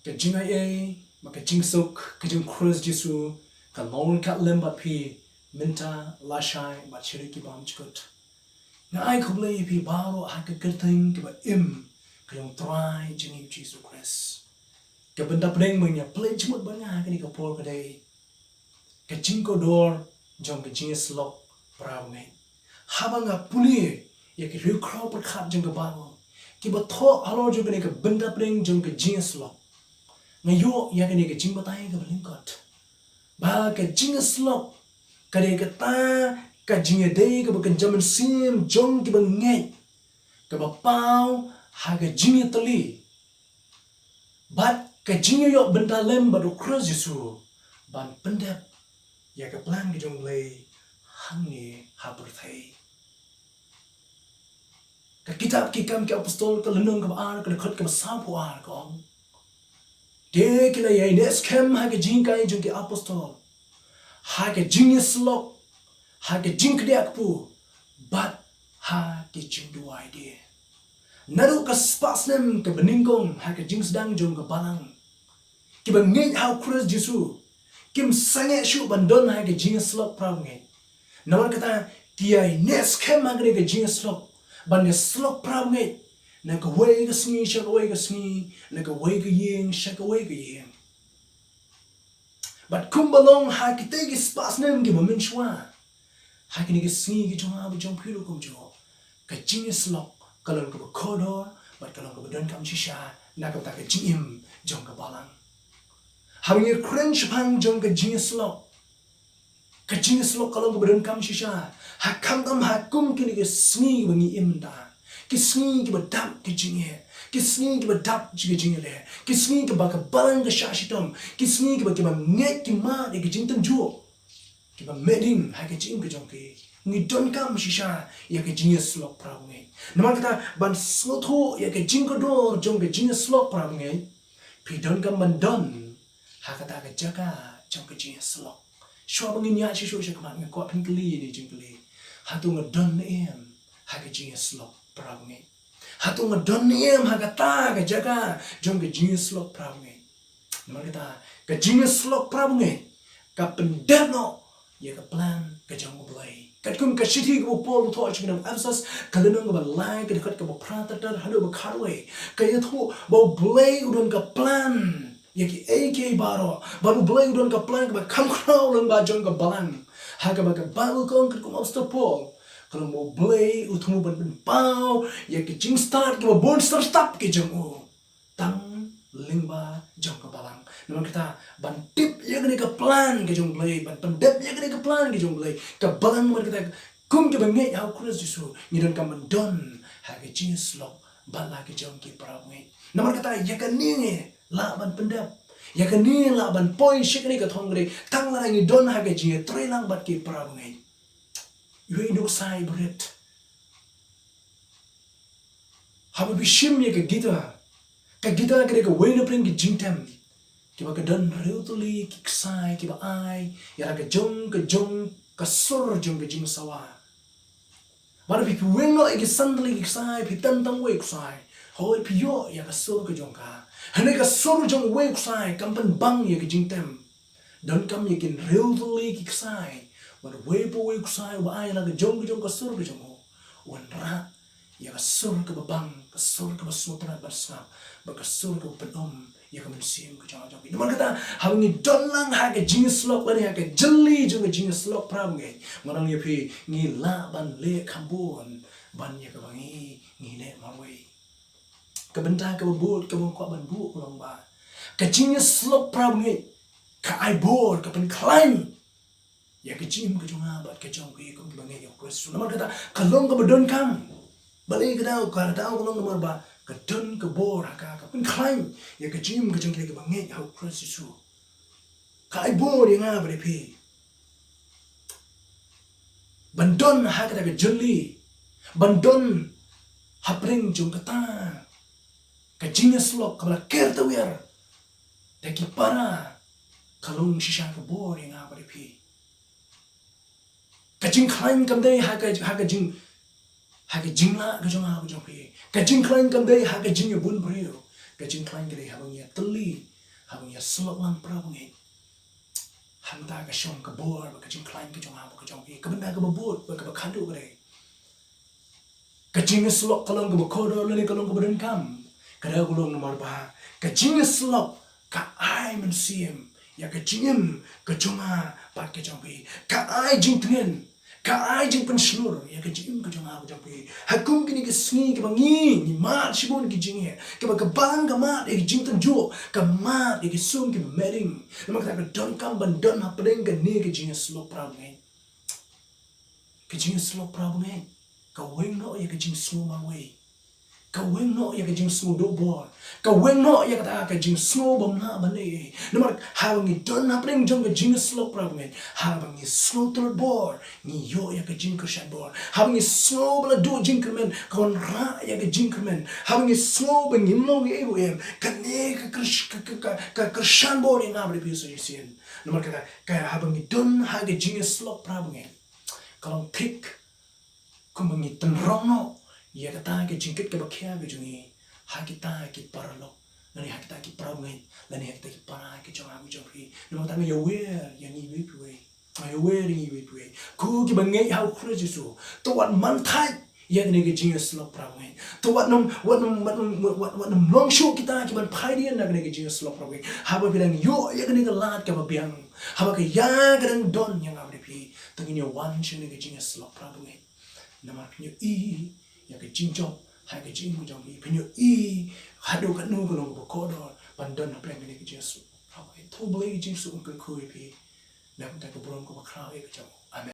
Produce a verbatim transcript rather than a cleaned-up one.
Ka jingaiei bad ka jingsuk ka jong u Khrist Jisu ka long ryngkat lem bad phi mynta, lashai bad sha ki bymjukut. Nga ai khublei ïa phi baroh ha ka kyrteng kaba im ka jong u Trai jong ngi u Jisu Khrist. Ka bynta pdeng ba nga plie jingmut bad nga ha kane ka por ka dei ka jingkordor jong ka jingïasyllok para bangeit. Haba nga pule ïa ki hynriew khraw pyrkhat jong ka Baibl kiba thoh halor jong kane ka bynta pdeng jong ka jingïasyllok, nga ïoh ïa kane ka jingbatai kaba lyngkot ba ka jingïasyllok ka dei kata ka jingïadei kaba kynja mynsiem jong kiba ngeit, kaba paw ha ka jingïatylli bad ka jingïaïoh bynta lem bad u Khrist Jisu ban pyndep ïa ka plan ka jong u Blei hangne ha pyrthei. Ka kitab Ki Kam ki Apostol ka lynnong kaba ar, ka dkhot kaba sawphew ar ka ong, te ki la ïaineh skhem ha ka jinghikai jong ki apostol, ha ka jingïasyllok, ha ka jingkdiah kpu bad ha ki jingduwai die. Naduh ka spah snem kaba nyngkong ha ka jingsdang jong ka balang, kiba ngeit ha u Khrist Jisu kim sangeh shuh ban don ha ka jingïasyllok para bangeit. Namar kata ki ïaineh skhem ha kane ka jingïasyllok, ban ïasyllok para bangeit na kawei ka sngi sha kawei ka sngi, na kawei ka ïing sha kawei ka ïing. Bad kumba long ha kitei ki spah snem kiba mynshuwa, ha kine ki sngi ki jong nga bad jong phi ruh kumjuh, ka jingïasyllok ka long kaba kordor bad ka long kaba donkam shisha na ka bynta ka jingim jong ka balang. Haba ngi kren shaphang jong ka jingïasyllok, ka jingïasyllok ka long kaba donkam shisha, ha khamtam ha kum kine ki sngi kiba ngi im mynta, ki sngi kiba dap ki jingeh, ki sngi kiba dap ki jingeh, ki sngi kiba ka balang ka shah shitom, ki sngi kiba kiba ngeit ki mad ïa ki jingtynjuh kiba meh ding ha ka jingim ka jong ki. Ngi donkam shisha ïa ka jingïasyllok para bangeit. Namar kata ban sngewthuh ïa ka jingkordor jong ka jingïasyllok para bangeit, phi donkam ban don ha kata ka jaka jong ka jingïasyllok. Shuwa ba ngin ïaid shuh shuh sha khmat, nga kwah phin kylli ïa kine ki jingkylli. Hato nga don ne em ha ka jingïasyllok para bangeit? Hato nga don ne em ha kata ka jaka jong ka jingïasyllok para bangeit? Namar kata ka jingïasyllok para bangeit ka pyndep noh ïa ka plan ka jong u Blei. Katkum ka shithi kaba u Paul u thoh sha ki nong Ephesus, ka lynnong kaba lai, ka dkhot kaba phra ter ter haduh ba khatwei, ka ïathuh ba u Blei u don ka plan ïa kiei kiei baroh, bad u Blei u don ka plan kaba kham khraw lyngba jong ka balang. Ha kaba ka Baibl ka ong katkum u Apostol Paul, ka long ba u Blei u thmu ban pynpaw ïa ki jingstad kiba bun syrtap ki jong u tang lyngba jong ka balang. Namar kata ban tip ïa kane ka plan ka jong u Blei, ban pyndep ïa kane ka plan ka jong u Blei, ka balang, namar kata kum kiba ngeit ha u Khrist Jisu ngi donkam ban don ha ka jingïasyllok bad la ka jong ki para bangeit. Namar kata ïa kane lah ban pyndep, ïa kane lah ban poi sha kane ka thong, ka dei tang lada ngi don ha ka jingïatreilang bad ki para bangeit. Iwei i nuksa iba rit, haba phi shim ïa ka Gita, ka Gita ka dei kawei na pdeng ki jingtem kiba ka don hynriew tylli ki ksai kiba ai ïa la ka jong ka jong ka sur jong ka jingsawa. Bad haba phi weng noh ïa ki san tylli ki ksai, phi tem tang wei u ksai, hooid phi ïoh ïa ka sur ka jong ka. Hynrei ka sur jong uwei u ksai kam pynbang ïa ka jingtem. Donkam ïa ki hynriew tylli ki ksai, bad uwei pa uwei u ksai uba ai la ka jong ka jong ka sur ka jong u, u wanrah ïa ka sur kaba bang, ka sur kaba sngewtynnat ban sngap, bad ka sur kaba pynum ïa ka mynsiem ka jong la jong phi. Namar kata haba ngi don lang ha ka jingïasyllok lane ha ka jylli jong ka jingïasyllok para bangeit, nga ong ïa phi, ngi lah ban leh kham bun ban ïa kaba ngi, ngi leh marwei. Ka bynta kaba bud kaba nga kwah ban buh ka long ba ka jingïasyllok para bangeit ka ai bor, ka pynkhlaiñ ïa ka jingim ka jong nga bad ka jong phi kum kiba ngeit ïa u Khrist. Namar kata ka long kaba donkam. Balei ka daw, ka daw ka long namar ba ka don ka bor ha ka, ka pynkhlaiñ ïa ka jingim ka jong ki kiba ngeit ha u Khrist Jisu. Ka ai bor ïa nga bad ïa phi ban don ha kata ka jylli, ban don hapdeng jong kata ka jingïasyllok kaba la ker tawiar da ki para. Ka long shisha ka bor ïa nga bad ïa phi. Ka jingkhlaiñ kam dei ha ka, ha ka jing, ha ka jinglah ka jong nga ka jong phi. Ka jingkhlaiñ kam dei ha ka jingïabun briew. Ka jingkhlaiñ ka dei haba ngi ïatylli Haba ngi ïasyllok lang para bangeit, hangta ka shong ka bor bad ka jingkhlaiñ ka jong nga bad ka jong phi. Ka bynta kaba bud bad kaba khadduh ka dei, ka jingïasyllok ka long kaba kordor lane ka long kaba donkam. Ka dei ka long namar ba ka jingïasyllok ka ai mynsiem ïa ka jingim ka jong nga bad ka jong phi. Ka ai jingtngen, ka ai jingpynshlur ïa ka jingim ka jong nga ka jong phi. Ha kum kine ki sngi kiba ngi, ngi mad shibun ki jingeh, kiba ka bang ka mad ïa ka jingtynjuh, ka mad ïa ki sum kiba mering. Namar kata ka donkam ban don hapdeng kane ka jingïasyllok para bangeit. Ka jingïasyllok para bangeit ka weng noh ïa ka jingsngew marwei. Ka weng noh ïa ka jingsngew duh bor. Ka weng noh ïa kata ka jingsngew bym lah ban leh ei. Namar haba ngi don hapdeng jong ka jingïasyllok para bangeit, haba ngi sngew tlot bor, ngi ïoh ïa ka jingkyrshan bor. Haba ngi sngew ba la duh jingkyrmen, ka wanrah ïa ka jingkyrmen. Haba ngi sngew ba ngim long ei ruh em, kane ka kyrsh-, ka, ka, ka, ka kyrshan bor ïa nga bad ïa phi sa shisien. Namar kata, ka haba ngi don ha ka jingïasyllok para bangeit, ka long thik kumba ngi tynrong noh ïa kata ka jingkit kaba khia ka jong ngi ha kita ki paralok, lane ha kita ki para bangeit, lane ha kita ki para ka jong nga ka jong phi. Namar kata nga ïawer ïa ngi iwei pa iwei. Nga ïawer ïa ngi iwei pa iwei, ko kiba ngeit ha u Khrist Jisu, to wat man thait ïa kane ka jingïasyllok para bangeit. To wat nym, wat nym, wat nym, wat, wat, wat nym long shuh kita kiban phai dien na kane ka jingïasyllok para bangeit. Haba phi dang ïoh ïa kane ka lad kaba biang, haba ka ïa ka dang don ïa nga bad ïa phi, to ngin ïa wan sha kane ka jingïasyllok para bangeit. Namar phin ïohi ïa ka jingjop ha ka jingim ka jong phi. Phin ïohi haduh katno ka long kaba kordor ban don hapdeng kane ka jingïasyllok para bangeit. To Blei Jisu un kyrkhu ïa phi na ka bynta ka burom kaba khraw ïa ka jong u.